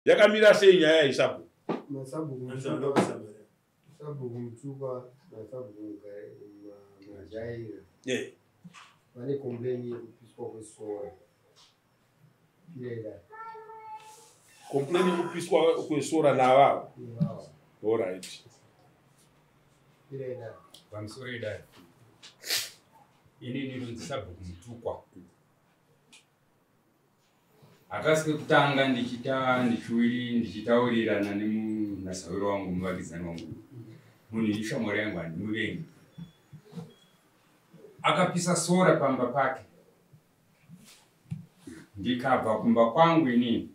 Yakamira sei nyaya yesabhuku? Sabhuku Mutukwa nasabhuku Majaira vane complain yekupiswa kwesora. Complain yekupiswa kwesora navavo. Alright. Pamusoro idai. Ini ndinonzi sabhuku Mutukwa. Hakasi kekutanga ndichita ndichiwiri ndichitaurirana nemunasawiro wangu muvakidzani wangu. Munhu ishamwari yangu handimuvengi. Akapisa sora pamba pake. Ndikabva kumba kwangu inini.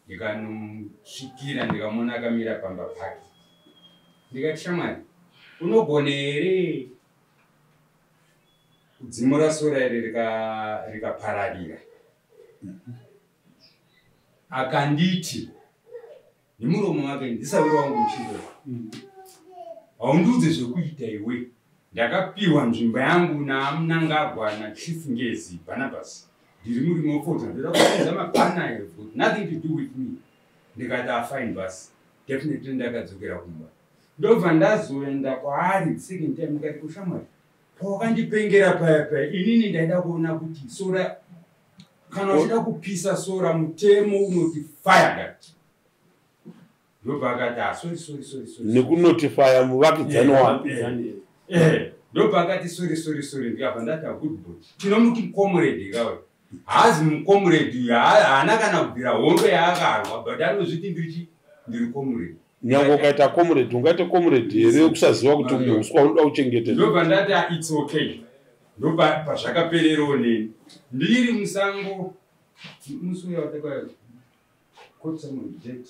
Ndikanosvikira ndikamuona akamira pamba pake. Ndikati shamwari, unogona here kudzimura sora iri rikapararira? Akanditi nemuromo wake, ndisawiro wangu muchingo, haundiudze zvekuita iwe. Ndakapiwa nzvimbo yangu naMnangagwa naChief Ngezi Barnabas. Ndiri murimi wefodya, ndoda kupinza mabhana, have got nothing to do with me. Ndikati afine basi. Definitely ndakadzokera kumba. Ndobva ndazoenda kwaari second time, ndikati kushamwari, pawakandipengera paya paya, inini ndaida kuona kuti sora, kana uchida kupisa sora mutemo unoti fire guard. Ndobva akati ah, sorry, sorry, sorry, sorry. Nekunotifaya muvakidzani wako. Ndobva akati sorry, sorry, sorry. Ndikabva ndati good boy. Tinomuti mucomrade kawe. Haazi mucomrade uyu, haana kana kubvira hondo yaakarwa, but anozviti ndiri comrade. Nyange ukaita comrade, ungaite comrade here kusaziva kuti muuswa unoda kuchengetedza? Ndobva ndati it's okay. Ndobva pazvakapererawo neni. Ndiri musango musi uya watakauya court summon date.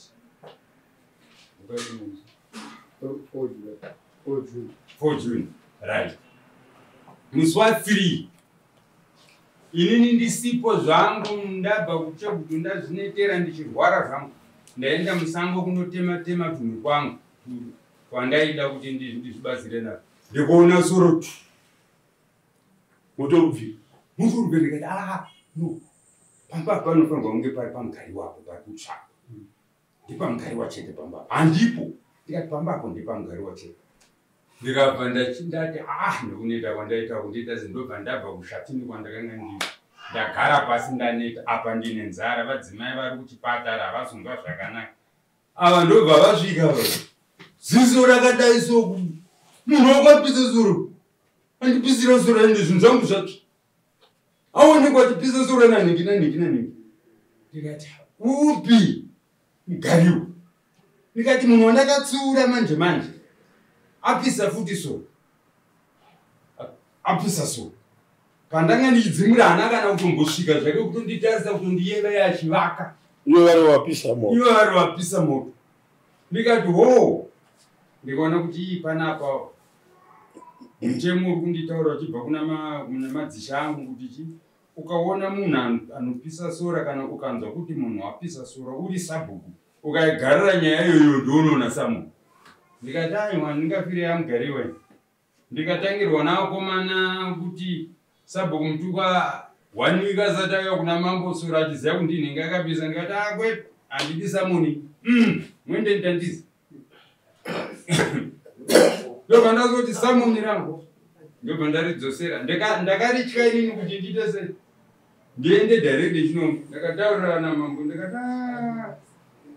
4 June. Right. Musi wa 3 inini ndisipo zvangu, ndabva kuChegutu, ndazvinetera ndichirwara zvangu, ndaenda musango kunotema tema tunhu kwangu kwandaida kuti ndizvibatsire nazvo. Ndikuona soro motorubvira motorubvira, ndikati ah no, pamba panofanirwa kunge pari pamugari wapo pari kutsva, ndepamugari wachete pamba handipo. Ndikati pamba apo ndepamugari wachete. Ndikabva ndati ah, nekunoita kwandaita kundiita sendobva ndabva kushatini kwandakanga ndiri, ndagara pasi ndaneta, apa ndine nzara, vadzimai vari kuchipatara havazonzwa zvakanaka. Ava ndobva vasvika ziso rakadai soku munhu wakapisa soro, andipisira soro ende zvinhu zvangu zvatsva, aonekwa achipisa soro nanhingi nanhingi nanhingi. Ndikati upi mugariwa? Ndikati munhu wandakatsiura manje manje apisa futi soro, apisa soro. Pandanga ndichidzimura haana kana kutombosvika zvake kutonditarisa, kutondiyeva achivaka. Ivo vari vapisa moto. Ivo vari vapisa moto. Ndikati ho, ndikaona kuti ii panapa mutemo uri kunditaura uchibva kuna madzisha angu kuti chi ukaona munhu anopisa sora, kana ukanzwa kuti munhu wapisa sora uri sabhuku, ukaigarira nyaya iyoyo ndounoona samunhu. Ndikati aiwa, ndingafire yamugariwa. Ndikatangirwa navakomana kuti sabhuku Mutukwa 1 week asati auya kuna mambo sora achiziva kuti ndinenge akapisa. Ndikati akwete, handidi samuni, mwende nditandiza. Ndobva ndazoti samuni rangu ndobva ndaridzosera. Ndakaritya inini kuti ndiite sei, ndiende direct nechinomwe. Ndakataurira namambo ndikati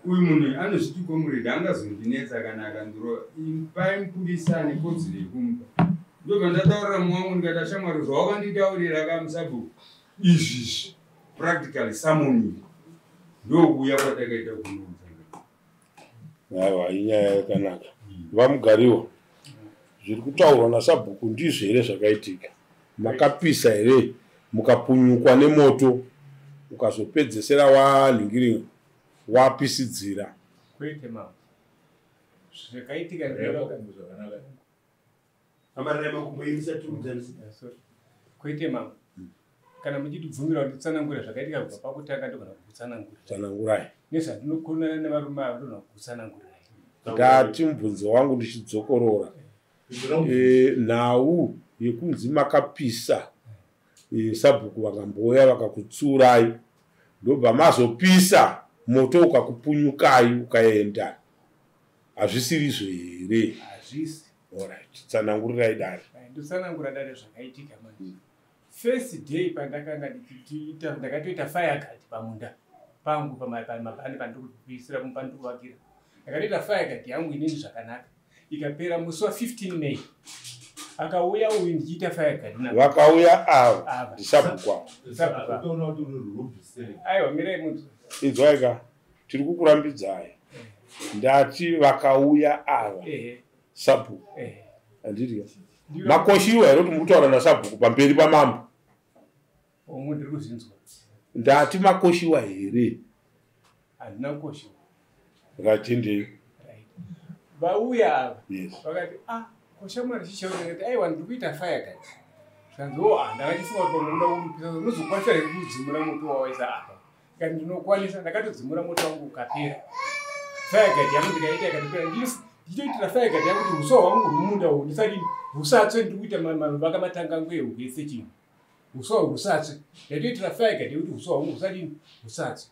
uyu munhu anozviti comrade angazondinetsa kana akandiro, pai mupurisa ane kodzero yekumupa. Ndobva ndataurira mumwe wangu ndikati ashamwari, zvawakanditaurira kamusabhuku izvizvi practically samoni ndokuuya kwatakaita kunoudza. Aiwa, inyaya yakanaka. VaMugariwa, zviri kutaurwa nasabhuku ndizvo here zvakaitika? Makapisa here mukapunyukwa nemoto ukazopedzesera wanhingiringa wapisidzira? Kwete mama, zvakaitika kwete mama. Kana muchitibvumira kuti tsanangure zvakaitika kubva pakutanga, ndogona kukutsanangurira. Tsanangurai. Nezvandinokonana nevarume ava ndogona kukutsanangurirai. Ndati mubvunzo wangu ndichidzokorora, nhau yekunzi makapisa, sabhuku vakambouya vakakutsurai, ndobva mazopisa. Moto ukakupunyukai ukaenda, hazvisirizvo here? Hazvisi. Alright, tsanangurirai dare. Ndotsanangura dare zvakaitika manje. First day pandakanga ndichiita, ndakatoita fire guard pamunda pangu, pamabhani pandiri kuisira, pandiri kuvakira. Ndakatoita fire guard yangu inini zvakanaka, ikapera musi wa15 May. Akauya uyu ndichiita fire guard. Vakauya ava? Ava. Ndisabhuku ava. Sabhuku. Aiwa, mirai munzwa. Inzwai, tiri kukurambidzai. Ndati vakauya ava sabhuku, handiti? Makoshiwa here kuti mukutaura nasabhuku pamberi pamambo? Omwe, ndiri kuzvinzwa. Ndati makoshiwa here? Handina kukoshiwa. Ratendei. Right. Vauya ava, vakati, "Ah, koshamwari, chichauri?" Aiwa, ndiri kuita fire guard. Zvanzi, "O, ah, ndakachifunga kuti pamwe unoda kuripisa. Unozokwanisa here kudzimura moto wawaisa apa?" Ndikati, "Ndinokwanisa." Ndakatodzimura moto wangu ukapera. Fire guard yangu ndikaita, ikatopera. Ndichitoitira fire guard yangu kuti uswa hwangu hwemunda uhu ndisadini, husatsve. Ndiri kuita vaka matanga angu ehuku esechinhu, uswa uhu husatsve. Ndaitoitira fire guard yekuti uswa hwangu husadini, husatsve.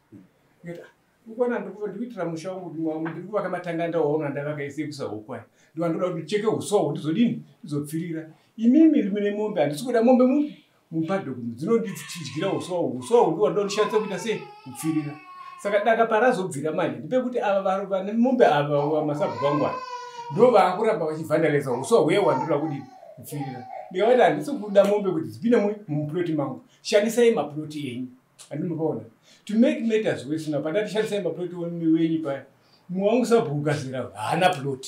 Ndikati, "Ah, ukwana ndikuitira musha wangu kuti ndiri kuvaka matanga ndawaona ndavaka ese ekuisa huku aya. Ndiwandoda kuti ndicheke uswa uhu, ndizodini, ndizopfirira. Imimi mune mombe, handisi kuda mombe mupi mupaddock, dzinondidyira uswa uhu. Uswa uhu ndiwo ndondishandisa kuita sei, kupfirira." Saka daka parazobvira manje ndepekuti ava vane mombe ava, masabhuku angu aya, ndo vaakuramba vachivhandalisa uswa huye hwandoda kudini, kupfirira. Ndikavati, "Handisi kuda mombe kuti dzipinde muploti mangu. Shandisai maploti enyu." Handinopaona, to make matters worse now, pandati shandisai maploti wenyu paya, mumwe wangu sabhuku Kazira haana plot.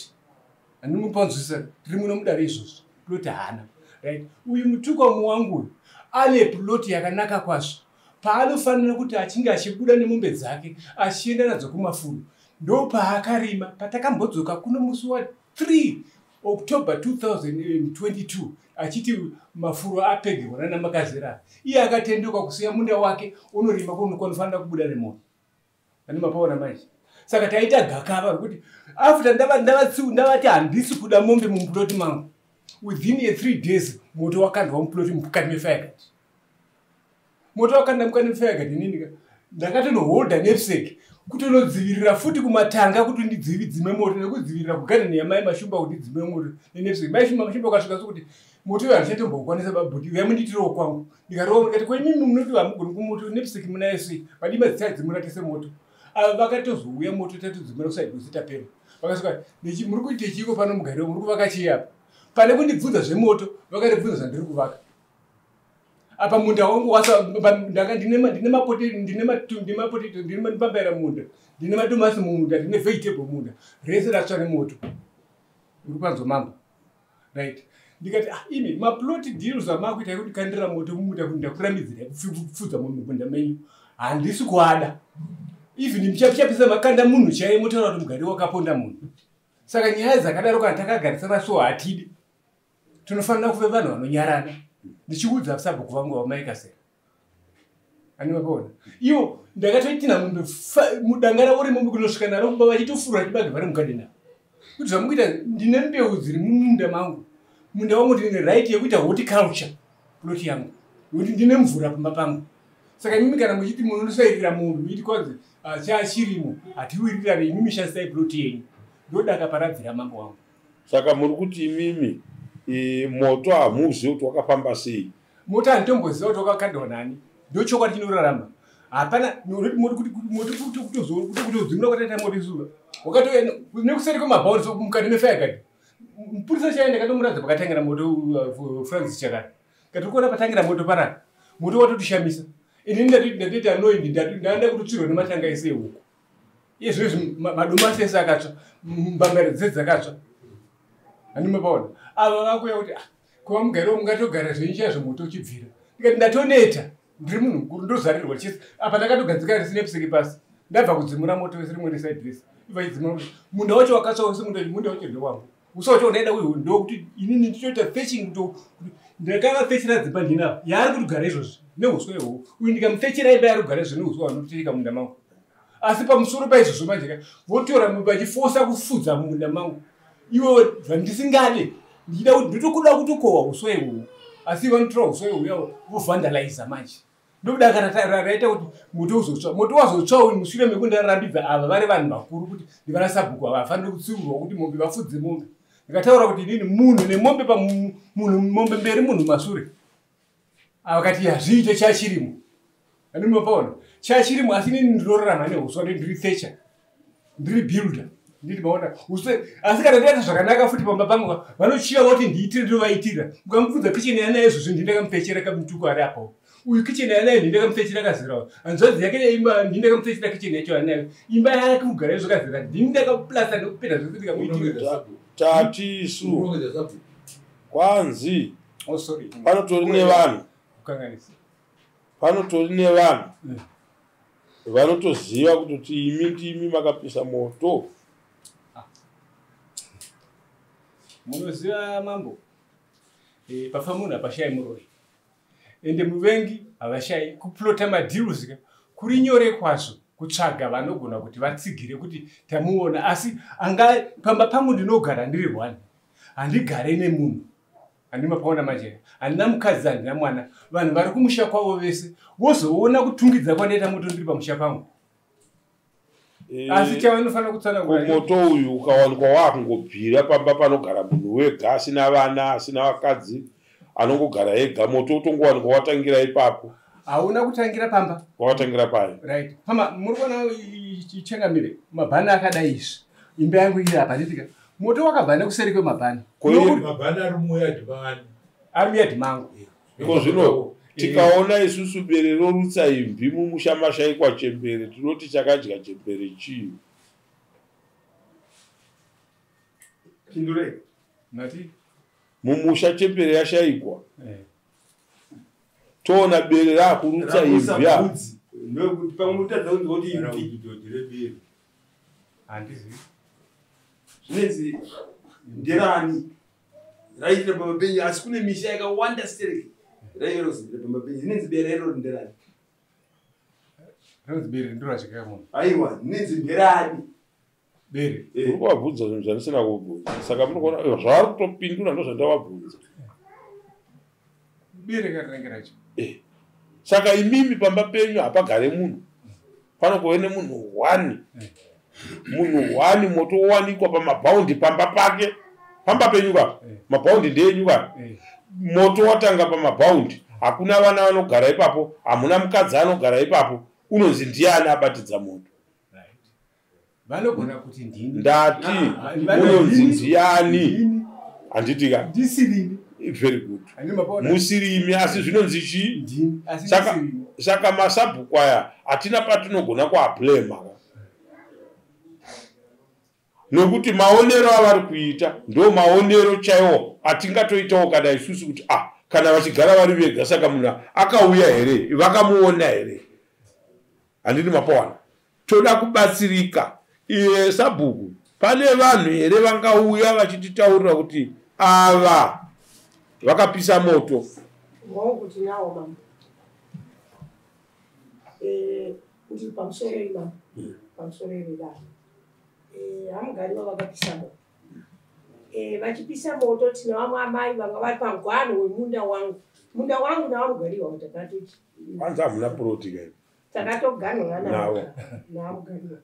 Handimupanzwisisa, tiri muno mudare izvozvo, plot haana. Right, uyu mutukwa mumwe wangu uyu ane plot yakanaka kwazvo, paanofanira kuti achinge achibuda nemombe dzake achienda nadzo kumafuro, ndo paakarima. Patakambodzoka kuno musi wa3 October 2022 achiti mafuro apegerwa nana Makazera, iye akatenduka kusiya munda wake, unorima kwanofanira kubuda nemombe. Ani mapaona manje? Saka taita gakava rekuti after ndavati handisi kuda mombe muploti mangu, within a 3 days moto wakandwa muploti mukati mefire guard. Moto wakanda mukati mefire guard. Inini ndakatonohodha knapsack kutonodzivirira futi kumatanga kuti ndidzime moto, nekudzivirira kugadheni yamai Mashumba kuti ndidzime moto neknapsack. Mai Mashumba ukasvika sokuti moto uyo handichatombokwanisa, babhuti uyai munditirewo kwangu. Ndikarova, ndikati, "Kweimimi munoti hamugoni kumoto, knapsack munayo sei?" Vadima dzitadzimura tese moto. Ava vakatozouya, moto tatodzimura kuside kwese, tapera. Vakasvika, "Muri kuite chiiko pano mugariro? Muri kuvaka chii apa?" Pane kundibvunza zvemoto, vakandibvunza zvandiri kuvaka apa. Munda wangu ndanga ndine mapotato, ndine mapotato, ndine mbambaira munda, ndine madomasi mumunda, ndine vegetable munda, rese ratsva nemoto. Uri kwanzwa, mambo? Right, ndikati, "Ah, imi maplot deals amakuita ekuti kandira moto mumunda kuti ndakuramidzira kupfudza mumunda menyu, handisi kuada. Even muchapisa makanda munhu chaiye, motaura kuti mugari wakaponda munhu." Saka nyaya dzakadaro kana takagarisana so hatidi, tinofanira kuve vanhu vanonyarana. Ndichiudza sabhuku vangu vamaikasera, animapaona ivo, ndakatoitina mombe mudanga ravo remombe kunosvika naro kumba, vachitofura chibage vari mugadheni avo, kuti zvamukuita, ndine mbeu dziri mumunda mangu. Munda wangu ndine right yekuita horticulture, plot yangu, nekuti ndine mvura pamba pangu. Saka imimi kana muchiti munonosairira mombe muchiti kwanzi, ah, chachirimo, hatiwirirane. Imimi shandisai plot yenyu. Ndodaka parabvira, mambo wangu. Saka muri kuti imimi moto hamuzivi kuti wakafamba sei? Moto handitomboziva kuti wakakandwa nani. Ndochokwadi chinorarama. Hapana moto kutodzimura kwataita moto isuva wakatouya nekuseri kwemabhauri, so mukati mefire guard. Mupurisa chaiye ndakatomuratidza pakatangira moto, Francis Chakara, kati kuona patangira moto parapa, moto watotishamisa. Inini ndatoita annoyed, ndaenda kutotsvirwa nematanga ese ehuku. Iye zvinezvi madomasi ese akatsva, mbambaira dzese dzakatsva. Handimapaona, ava vakuya kuti, "Ah, kuva mugari mungatogara zvenyu chaizvo moto uchibvira." Ndikati, "Ndatoneta, ndiri munhu mukuru, ndozarirwa chese apa." Ndakatogadzika risinepseki pasi, ndabva kudzimura moto wese, rimwe reside rese ivachidzimura moto. Munda wacho wakatsva wese. Munda wacho ndewangu, usa wacho ndaida uyu ndokuti inini ndichoita thatching. Ndakavathachira dzimba ndinavo yaari kutogara izvozvi neuswa ihwohwo. Uyu ndikamuthachira imba yaari kugara izvozvi neuswa hwanotocheka munda mangu. Asi pamusoro paizvozvo manje ka votora vachifosa kufudza mumunda mangu ivo, zvandisingade. Ndichida kuti ndotokuda kutokohwa uswa ihwohwo, asi vanotora uswa ihwohwo vovhandaliza manje. Ndokuda kana raita kuti moto uzotsva. Moto wazotsva mushure mekundarambidza ava vari vanhu vakuru kuti ndivana sabhuku ava vafanire kutsiurwa kuti mombe vafudze mombe. Ndikataura kuti inini munhu nemombe pamunhu mombe mberi munhu masure. Akati hazviite chachirimo. Andinopaona. Chachirimo asi inini ndinorarama nehuswa ndiri thatcher. Ndiri builder. Ndiri maona. Asi kana ndaita zvakanaka futi pamba pangu vanochiya voti ndiitire ndovaitira. Ukamubvunza kitchen yana izvozvo ndindakamupfechera kamutuko ari apo. Uyu kitchen yanayo ndindakamupfechera kazira. Hanzvadzi yake imba ndindakamupfechera kitchen yacho yanayo. Imba yake kugara izvo kazira. Ndindakaplasta ndokupenda zvose ndikamuitira. Tati isu. Kwanzi. Oh sorry. Panotori nevanhu. Kukanganisa. Panotori nevanhu. Vanotoziva kuti imi ndimi makapisa moto. Munoziva mambo. Pafa munhu hapashayi muroyi. Ende muvengi havashayi kuplota madeals kuri nyore kwazvo kutsvaga vanogona kuti vatsigire kuti tamuona asi anga pamba pangu ndinogara ndiri one. Handigare nemunhu. Handimapaona manje. Handina mukadzi handina mwana. Vanhu vari kumusha kwavo vese vozoona kutungidza kwandaita moto ndiri pamusha pangu. Asi chavanofanira kutsanangura moto uyu ukawanikwa wakungobvira pamba panogara munhu wega asina vana asina vakadzi anongogara ega moto utongowanikwa watangira ipapo. Hauna kutangira pamba. Wakatangira payo. Right. Pama muri kuona ichengamire mabhana akadai izvi. Imba yangu iri apa nditika. Moto wakabva nekuseri kwemabhana. Mabhana ari muyadhi mani. Ari muyadhi mangu. Iko zvino tikaona isusu bere rorutsa imvi mumusha mashaikwa chembere tinoti chakadya chembere chii. Pindure. Nati mumusha chembere yashaikwa. Toona bere rakurutsa imvi. Ndokuti pamwe utadza kunzi imvi. Handizivi. Zvinenzi nderani raitira pamba penyu asi kune misha yakawanda stereki. Rinenzi bere rero nderani. Rinonzi bere ndorasvika munhu. Aiwa, rinenzi nderani. Bere. Uri kuvabvunza zvinhu zvandisina kubvunza. Saka muri kuona zvavari kutopindura ndozvandavabvunza. Bere karinenge racho. Saka imimi pamba penyu hapagare munhu. Panongove nemunhu one. Munhu one moto wowanikwa pamabhaundi pamba pake. Pamba penyu ka. Mabhaundi ndeyenyu ka. Moto watanga pamabhaundi. Hakuna vana vanogara ipapo, hamuna mukadzi anogara ipapo. Unonzi ndiani abatidza moto? Vanogona kuti ndini. Ndati unonzi ndiani? Handiti ka? Ndisirini. Very good. Musirimi asi zvinonzi chii? Ndini. Saka masabhuku aya hatina patinogona kuablema. Nokuti maonero avari kuita ndo maonero chaiwo atingatoitawo kana isusu kuti kana vachigara vari vega saka munhu akauya here vakamuona here. Handini mapawana. Toda kubatsirika. Iye sabhuku pane vanhu here vangauya vachititaurira kuti ava vakapisa moto. Wangu tinawo mama. Ndiri pamusoro imama. Pamusoro ivedaro. Hamugariwa vakapisa moto. Vachipisa moto tina vamwe amai vanga vari pamugwano wemunda wangu. Munda wangu nawamugariwa takatoti. Kwanza hamuna puroti kai. Takatoganwa navo. Nawamugariwa.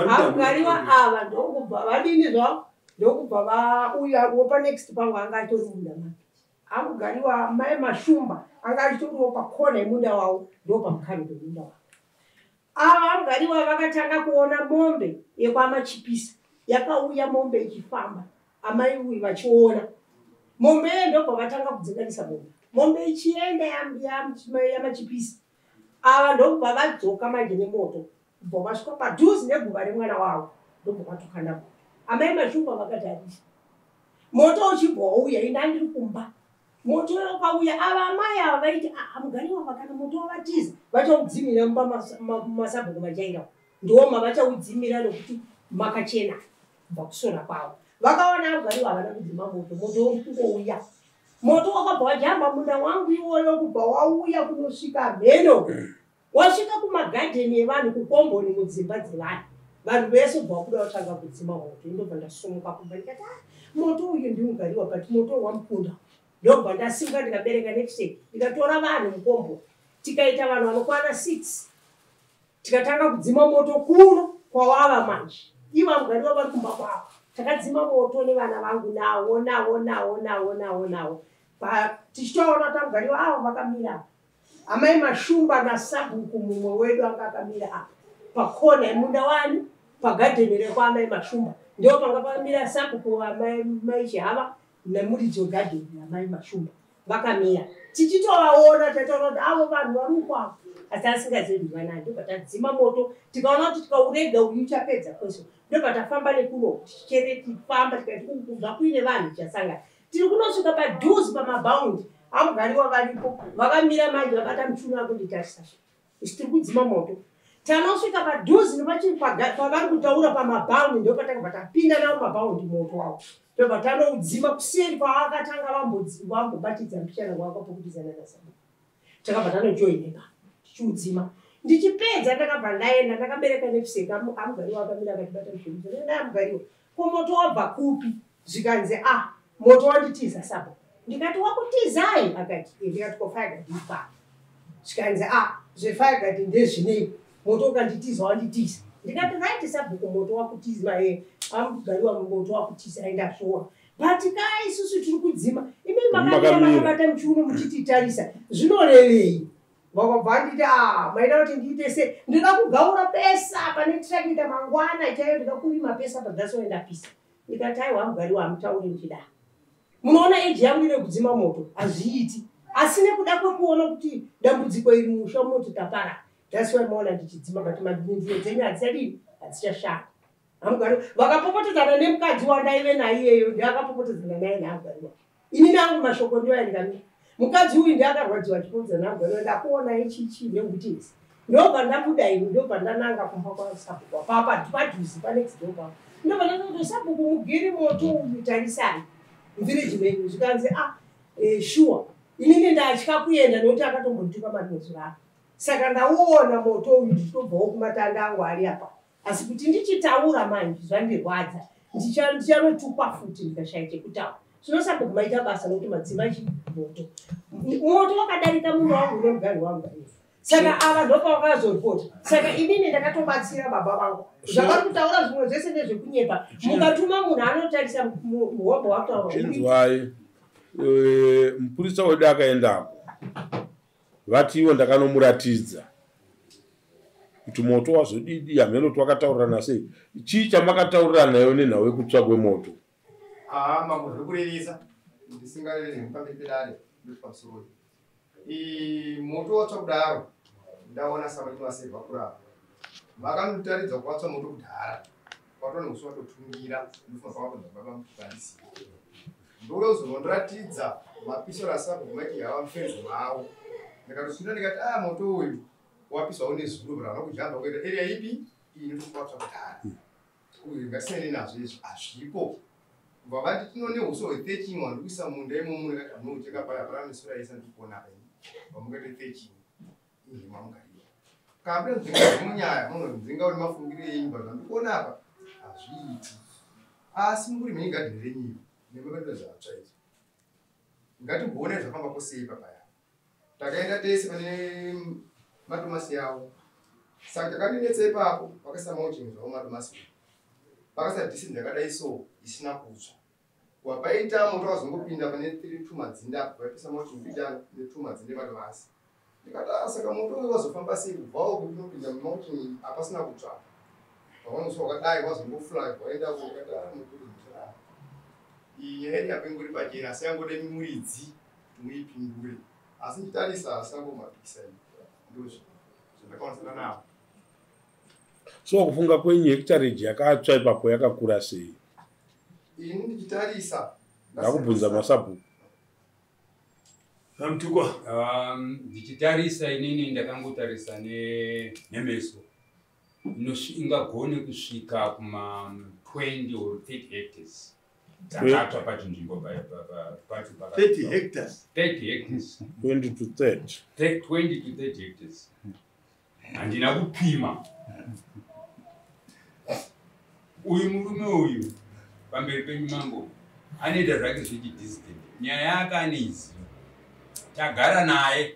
Hamugariwa ava ndokubva vadini zvavo ndokubva vauya wopa next pangu anga achitori munda make. Hamugariwa mai Mashumba anga achitoriwo pakona yemunda wavo ndopamukano pemunda wavo. Ava hamugariwa vakatanga kuona mombe yekwamachipisa yakauya mombe ichifamba amai uyu vachiona mombe iyo ndobva vatanga kudzinganisa mombe. Mombe ichienda yamachipisa. Ava ndobva vadzoka manje nemoto kubva vasvika padhuze neguva remwana wavo ndobva vatukana moto. Amai Mashumba vakatarisa moto uchibva wauya ini andiri kumba. Moto ukauya ava amai ava vaiti mugariwa vakana moto wavatiza vachaudzimira mumba masabhuku majaira ndoma vachaudzimira nokuti makachena kubva kusona kwavo. Vakaona mugariwa havana kudzima moto, moto uri kungouya. Moto wakabva wajamba munda wangu iwoyo kubva wauya kunosvika mheno. Wasvika kumagadheni evanhu kukomboni mudzimba dzevanhu. Vanhu vese kubva wabuda vatanga kudzima moto. Ndobva ndasumuka kumba ndikati moto uyu ndiMugariwa but moto wamukunda. Ndobva ndasimuka ndikabereka next ndikatora vanhu mukombo. Tikaita vanhu vanokwana 6. Tikatanga kudzima moto kuno kwawava manje. Ivo amugariwa vari kumba kwavo. Takadzima moto nevana vangu nawo nawo nawo nawo nawo nawo. Tichitoona kuti amugariwa avo vakamira. Amai Mashumba nasabhuku mumwe wedu anga akamira apa. Pakona yemunda wani pagadheni rekwaamai Mashumba. Ndipo panga pakamira sabhuku amai Chihava nemuridzi wegadheni amai Mashumba. Vakamira. Tichitovaona tataura kuti avo vanhu vari ukwavo. Asi asingazivi ndivanani. Ndobva tadzima moto tikaona kuti tikaurega uyu uchapedza kwese. Ndobva tafamba nekuno tichere tifamba tikati uku kubva kuine vanhu tichasangana. Tiri kunosvika padhuze pamabhaundi amugariwa varipo vakamira manje vabata muchuno vakunditarisa. Isu tiri kudzima moto. Tanosvika padhuze pavari kutaura pamabhaundi ndopatakabva tapinda navo mabhaundi moto wavo. Ndobva tanoudzima kuseri kwavakatanga vambobatidza mbichana wakapokudzana nasabhuku. Takabva tanojoineka tichiudzima. Ndichipedza ndakabva ndaenda ndakabereka nepuseka amugariwa akamira akatibata zvinhu. Ndakati amugariwa ko moto wabva kupi? Zvikanzi ah moto wanditiza sabhuku. Ndikati wakutizai? Akati ndikati ko fire guard ipa. Zvikanzi ah zvefire guard ndezvinei? Moto ukanditiza wanditiza. Ndikati right sabhuku moto wakutiza amugariwa moto wakutiza ndazviona. But kai isusu tiri kudzima. Imi makamira makabata muchiuno muchititarisa. Zvinorevei? Vakabva vanditi ah maida kuti ndiite sei? Ndinoda kugaura pesa pane tirakita mangwana chaiyo ndoda kurima pesa padzaso ndapisa. Ndikati aiwa amugariwa hamutauri muchidaro. Munoona eji yangu ine kudzima moto hazviiti. Asi nekuda kwekuona kuti dambudziko iri musha munoti tapara. That's why maona ndichidzima but mabindiro dzenyu hadzichadini hadzichashanda. Amugariwa vakapopotedzana nemukadzi wandaive naye iyeyo ndiakapopotedzana naye naamugariwa. Ini nangu mashoko ndiwo yandikamira. Mukadzi uyu ndiakarwadziwa achipopotedzana naamugariwa ndakuona ichichi nehutezi. Ndobva ndabuda ini ndobva ndananga kumba kwasabhuku papa padhuze panext door papo. Ndobva ndati sabhuku mugiri moto uyu tarisai. Muvillage menyu zvikanzi ah sure. Inini ndatya kuenda nekuti akatombondituka marimwe ake. Saka ndauona moto uyu ndichitobvawo kumatanda angu ari apa. Asi kuti ndichitaura manje zvandirwadza. Ndichanotukwa futi ndikashaya chekutaura. Zvino sabhuku maita basa nokuti madzima moto. Moto wakadarika munda wangu nemugari wangu. Saka ava ndopavakazoripota. Saka inini ndakatobatsira baba vangu. Zvavari kutaura zvimwe zvese ndezvekunyepa. Mukatuma munhu anotarisa muhombo wakutaura. Chinzwai. Mupurisa wedu akaendako. Vati ivo ndakanomuratidza kuti moto wazodidi hameno twakataurirana sei. Chii chamakataurirana nayo nenhau yekutsva kwemoto? Mambo zvekurevesa ndisingareve pamberi pedare ndoti pamusoro. Moto watsva kudaro ndaona samachimasevha kurapa. Vakandotaridza kwatsva moto kudhara. Kwatone musi watotungira ndofunga kwakabva baba mukandisi. Ndozondiratidza mapiso rasabhuku maiti yava mufenzi mavo. Ndikatosvika ndikati ah moto uyu wapiswa nezuro bra vanokujamba kuenda area ipi iyi inotokuwatsva kudhara. Uyu ngatisiyane nazvo izvi hazvipo. Kubva vati tinone huso hwe13 wandikuisa munda imomo ndikati hamunocheka paya hapana nesura yese ndikuona apa ini. Vamungaite 13 inhema mugariwa. Kambe nzinga munyaya munonzinga uri mafungiro enyu but zvandikuona apa hazviiti. Asi muri mhenyu gadheni renyu iri nemabandiro zvatsva izvi. Ngatimboone zvafamba kwose papaya. Takaenda tese pane madomasi yavo. Saka takandinetsa ipapo vakaisa mauchingi zvavo madomasi. Vakaisa dhisinzi yakadai so isina kutsva. Wapaita moto wazongopinda pane 3 madzinda apo vaipisa mauchingi mbijana ne2 madzinde madomasi. Ndikati ah saka moto uyu wazofamba sei kubvawo kuti unopinda mumauchingi apasina kutsva. Pavanoswa wakadai wazongofly waenda ndikati ah moto uyu. Iyi nyaya iri apa ingori pachena asi yangode muridzi muipindure. Asi ndichitarisa sango mapikisa iyi ndozvo zvandakaonesana navo. So kufunga kwenyu hektareji yakatsva ipapo yakakura sei? Ini ndichitarisa ndakubvunza masabhuku. Vamutukwa. Ndichitarisa inini ndakangotarisa nemeso. Ingagone kusvika kuma 20 or 30 hectares. Dzakatsva pachinzvimbo pacho 30 hectares. 30 hectares. 20 to 30. 20 to 30 hectares. Handina kupima. Uyu murume uyu pamberi penyu mambo anoita zvake zvechidissident. Nyaya yake aneiziva. Tagara naye.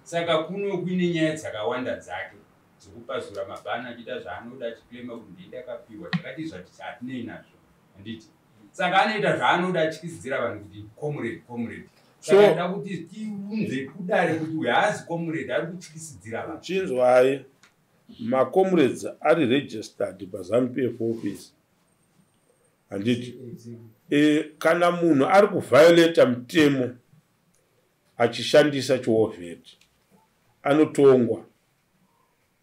Saka kuno kuine nyaya dzakawanda dzake dzekupazura mabhana achiita zvaanoda, achiclaima kuti ndii ndakapiwa takati zvati hatinei nazvo, handiti? Saka anoita zvaanoda achityisidzira vanhu kuti comrade, comrade. Saka da kuti tiunze kudare kuti uyu haazi comrade, ari kutyisidzira vanhu. Chinzwai, macomrades ari registered paZANU PF office, handiti? Kana munhu ari kuviolata mutemo achishandisa chiwar vet, anotongwa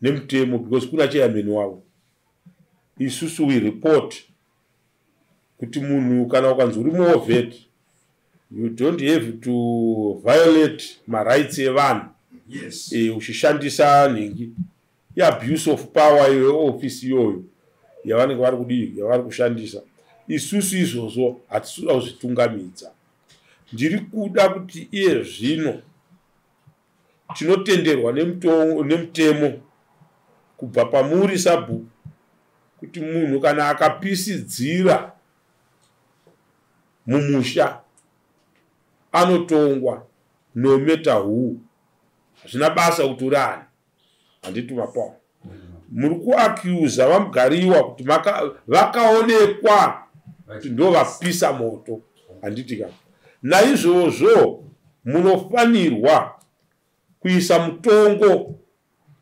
nemutemo, because kuna chairman wavo. Isusu we report kuti munhu kana ukanzi uri muwar vet, you don't have to violate marights evanhu. Uchishandisa nhingi, iabuse of power yeofisi iyoyo yavanenge vari kudii, yavari kushandisa. Isusu izvozvo hatisi kuda kuzvitungamidza. Ndiri kuda kuti iye zvino tinotenderwa nemutemo kubva pamuri sabhuku kuti munhu kana akapisidzira mumusha anotongwa, no matter who. Hazvina basa kuti uri ani, handiti mapawa? Muri kuaccusa VaMugariwa kuti vakaonekwa kuti ndo vapisa moto, handiti ka? Naizvozvo munofanirwa kuisa mutongo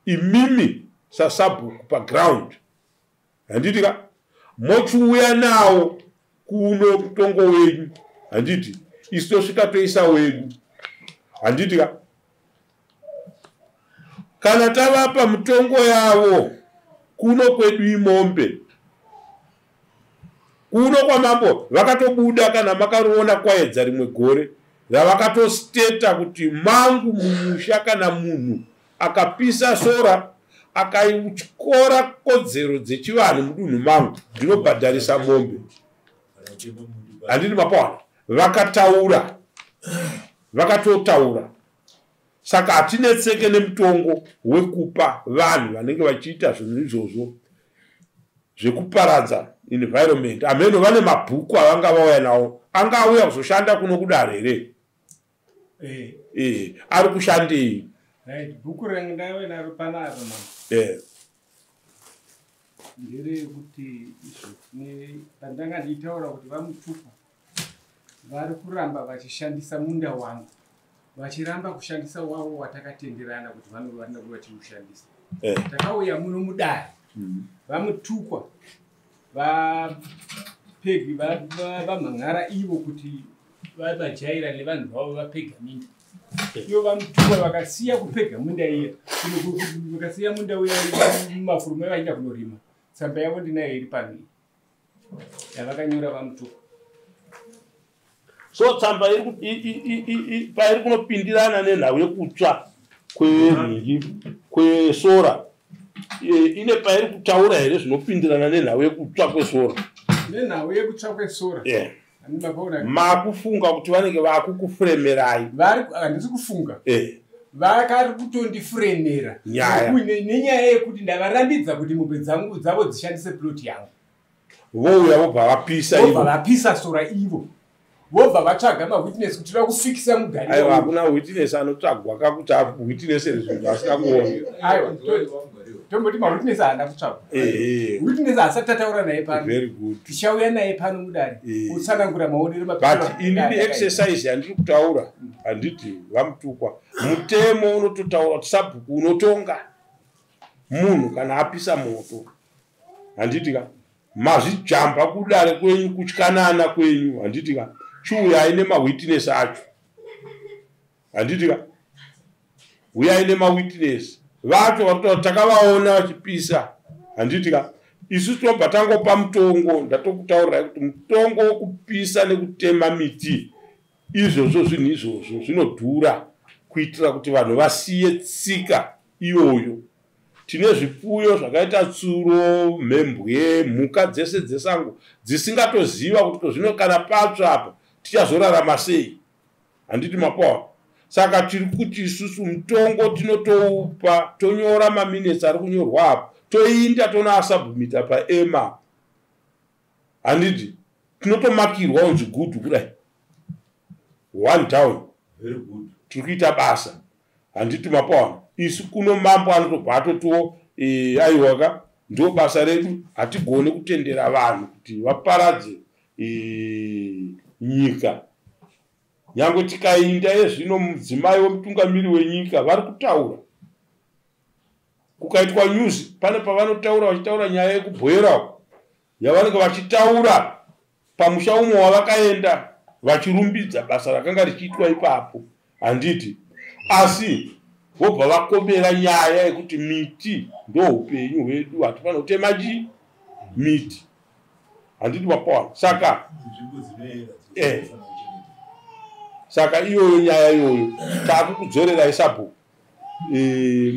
imimi sasabhuku paground, handiti ka? Mochiuya nawo kuno mutongo wenyu, handiti? Isu tosvika toisa wedu, handiti ka? Kana tavapa mutongo yavo kuno kwedu, imombe kuno kwamambo vakatobuda. Kana makariona kwaedza rimwe gore ravakatosteta kuti mangu mumusha kana munhu akapisa sora, akatyora kodzero dzechivanhu mudunhu mangu, ndinobhadharisa mombe, handiti mapawana? Vakataura, vakatotaura. Saka hatinetseke nemutongo wekupa vanhu vanenge vachiita zvinhu izvozvo zvekuparadza environment. Ameno vane mabhuku avanga vauya nawo. Anga auya kuzoshanda kuno kudare here? Ari kushandei? Right, bhuku randauya naro panapa, mama, nderekuti izvo pandanga ndichitaura kuti VaMutupa vari kuramba vachishandisa munda wangu, vachiramba kushandisa wavo watakatenderana kuti vanofanira kuva vachiushandisa. Takauya muno mudare, VaMutukwa vapegi vamhan'ara ivo kuti vajaira nevanhu vavo vapega minda. Ivo VaMutukwa vakasiya kupega munda iya, vakasiya munda uya mumafuruma vachienda kunorima. Tsamba yavo ndinayo iri pano iyi yavakanyora VaMutukwa. So tsamba iri pairi kunopindirana nenhau yekutsva kwenhingi kwesora, ine pairi kutaura here zvinopindirana nenhau yekutsva kwesora? Nenhau yekutsva kwesora? Yeah. Handimapaona. Makufunga kuti vanenge vakukufuremerai? Vari, handisi kufunga. Vakari kutondifuremera. Nyaya. Nenyaya yekuti ndavarambidza kuti mombe dzangu dzavo dzishandise plot yangu. Vouya vobva vapisa Vobva ivo. vapisa sora ivo, vobva vatsvaga mawitness kuti toda kufikisa mugari. Aiwa, hakuna witness anotsvagwa kakuti awitnessere zvinhu asina kuona. Aiwa, tomboti mawitness haana kutsvagwa. Witness haasati tataura naye pano. Very good. Tichauya naye pano mudare utsanangura maonero. But inini exercise yandiri kutaura, handiti VaMutukwa, mutemo unototaura kuti sabhuku unotonga munhu kana apisa moto, handiti ka? Mazvijamba kudare kwenyu, kutyanana kwenyu, handiti ka? Chiuyai nemawitness acho, handiti ka? Uyai nemawitness vacho vari kutaura takavaona vachipisa, handiti ka? Isu tinobva tangopa mutongo. Ndatokutaurirai kuti mutongo wokupisa nekutema miti izvozvo, zvinhu izvozvo zvinodhura, kuitira kuti vanhu vasiye tsika iyoyo. Tine zvipfuyo zvakaita tsuro, mhembwe, mhuka dzese dzesango dzisingatoziva kuti zvino kana patsva apa tichazorarama sei, handiti mapawa? Saka tiri kuti isusu mutongo tinotoupa, tonyora maminutes ari kunyorwa apo, toinda tonoasubmita paema, handiti? Tinotomakirwa unzi good kudai, one down. Very good. Tiri kuita basa. Handiti mapawana isu kuno mambo anotobva atotiwo aiwaka ndo basa redu, hatigone kutendera vanhu kuti vaparadze nyika. Nyange tikainda yezvino mudzimai wemutungamiri wenyika vari kutaura, kukaitwa news pane pavanotaura vachitaura nyaya yekubhoyera yavanenge vachitaura pamusha umwe wavakaenda vachirumbidza basa rakanga richiitwa ipapo. Handiti asi vobva vakomera nyaya yekuti miti ndo upenyu hwedu, hatifanira kutema chi miti. Handiti mapawana saka saka iyoyo nyaya iyoyo takukudzorerai sabhuku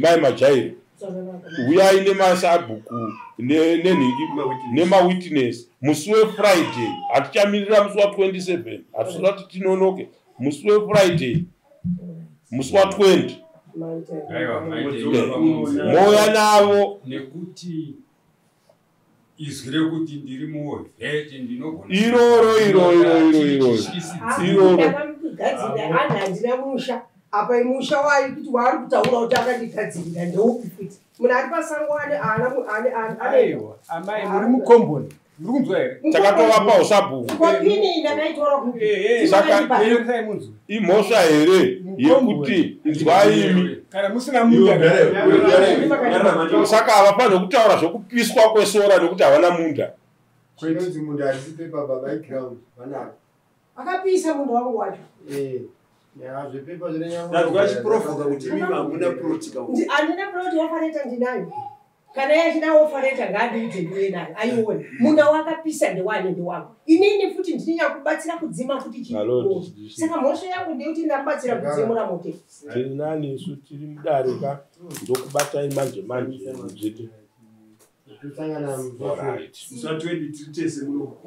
mai Majairo, uyai nemasabhuku nenhingi nemawitness musi weFriday. Hatichamirira musi wa27, hatisina kuti tinonoke. Musi weFriday musi wa20 moya navo nekuti izwi rekuti ndiri muovheti ndinogona iroro iro iro iro iro iroro ndakamugadzirira anhu handina musha apa musha wayo kuti waari kutaura kuti akandigadzirira ndeupi futi munhu ari pasango ane ane aiwa amai muri mukomboni muri kunzwa here? Takatovapa usabhuku kopini ndakaitora kupi? Saka imhosva here yekuti inzwai kana musina munda? Saka havafaniri kutaura zvokupiswa kwesora nekuti havana munda. Chinonzi munda harisi pepa baba, iground vanaro. Akapisa munda wangu wacho. Zvepepa Ndazwa chiprovoka kuti mimi hamuna plot ka. Handina plot, wafareta ndinayo. Kana yachida wofareta ngaandiudze ndiuye nayo aione. Munda wakapisa ndewani ndewangu. Inini futi ndini nyakubatsira kudzima futi chii. Saka mhosva yangu ndeyekuti ndakubatsira kudzimura moto. Tiri nani isu tiri mudare ka, ndokubatai manje manje muzviti. Tosangana Alright. Musi wa20 tiri tese muno.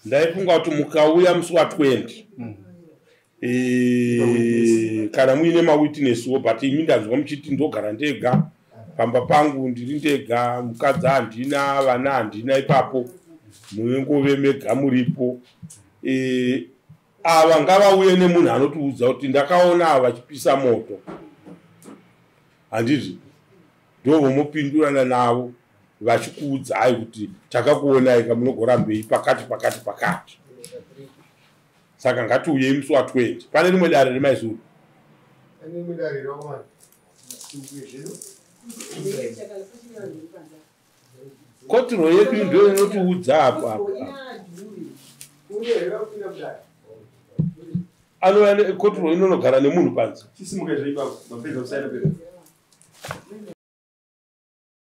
Ndaifunga kuti mukauya musi wa20 kana muine mawitnesswo, but imi ndanzwa muchiti ndogara ndega pamba pangu, ndiri ndega, mukadzi handina, vana handina, ipapo munengove mega muripo. Ava ngavauye nemunhu anotiudza kuti ndakaona ava vachipisa moto. Handiti ndovomopindurana navo vachikuudzai kuti takakuonai kamunogorambei pakati pakati pakati. Saka ngatiuyei musi wa20 pane rimwe dare remaizuru. Kotiro yedu ndo inotiudza apo apo anouya kotiro inonogara nemunhu panze. Chisimuka zve ipapo mapedza kusaina pepa.